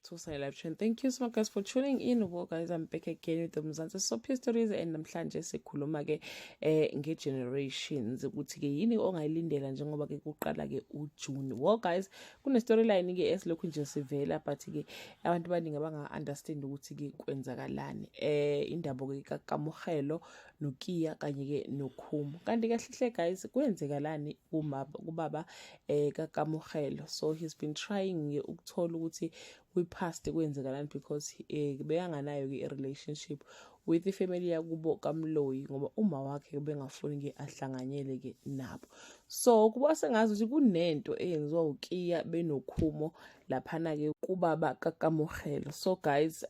To Sunny Live Trend. Thank you so much, guys, for tuning in. Well, guys, I'm back again with the Mzansi Soapie Stories and namhlanje sikhuluma ke nge-generations, ukuthi ke yini ongayilindela njengoba ke kuqala ke uJune. Well, guys, kune storyline ke esilokhu nje sivela, but ke abantu abaningi abanga understand ukuthi ke kwenzakalani. Indaba ke kaKamogelo noKiya kanye ke noKhumo. Kanti kahle hle, guys, kwenzekalani kumaba kubaba kaKamogelo? So he's been trying ukuthola ukuthi kwi-past kwenzekalani, because bekanganayo ke i-relationship with ifamily yakubo kaMloyi, ngoba uma wakhe bengafuni ke ahlanganyele ke nabo. So kuba sengazi ukuthi kunento eyenziwa uKiya benoKhumo laphana ke kubaba kaKamogelo. So guys,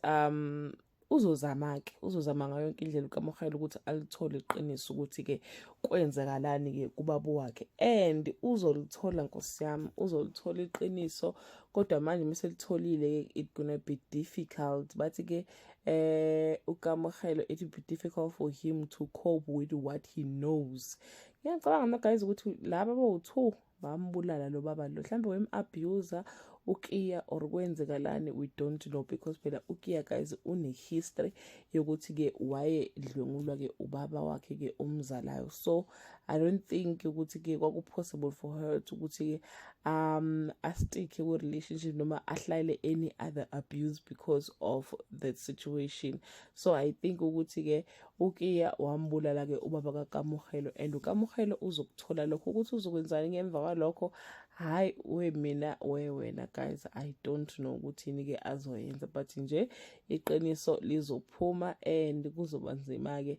uzozama ke, uzozama ngayo yonke indlela uKamogelo ukuthi alithole iqiniso ukuthi ke kwenzekalani ke kubaba wakhe, and uzolithola, nkosi yami, uzolithola iqiniso. Kodwa manje meselitholile ke, it gonna be difficult. Bathi ke uKamogelo, it will be difficult for him to cope with what he knows. Ngiyacabanga mina, guys, ukuthi laba bowu-two bambulala lo baba lo. Mhlawumbe wem-abuser uKiya or kwenzekalani, we don't know, because phela uKiya, guys, une-history yokuthi-ke wayedlwengulwa-ke ubaba wakhe-ke umzalayo. So I don't think ukuthi-ke kwaku-possible for her ukuthi-ke a-stick kwi-relationship noma ahlalele any other abuse because of that situation. So I think ukuthi-ke uKiya wambulala-ke ubaba kaKamogelo, and uKamogelo uzokuthola lokho. Ukuthi uzokwenzani ngemva kwalokho, hayi we mina we wena, guys, I don't know ukuthi yini-ke azoyenza, but nje iqiniso lizophuma and kuzoba nzima-ke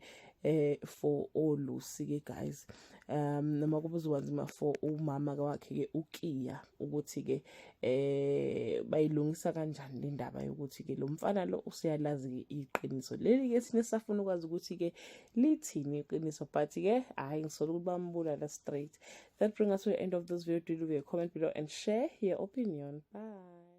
for oLucy ke, guys, noma kuzoba nzima for umama wakhe ke uKiya ukuthi ke bayilungisa kanjani le ndaba yokuthi ke lo mfana lo useyalazi ke iqiniso leli ke. Thina safuna ukwazi ukuthi ke lithini iqiniso, but ke hayi, ngisola ukuthi bambulala straight. That brings us to the end of this video. Do leave a comment below and share your opinion. Bye.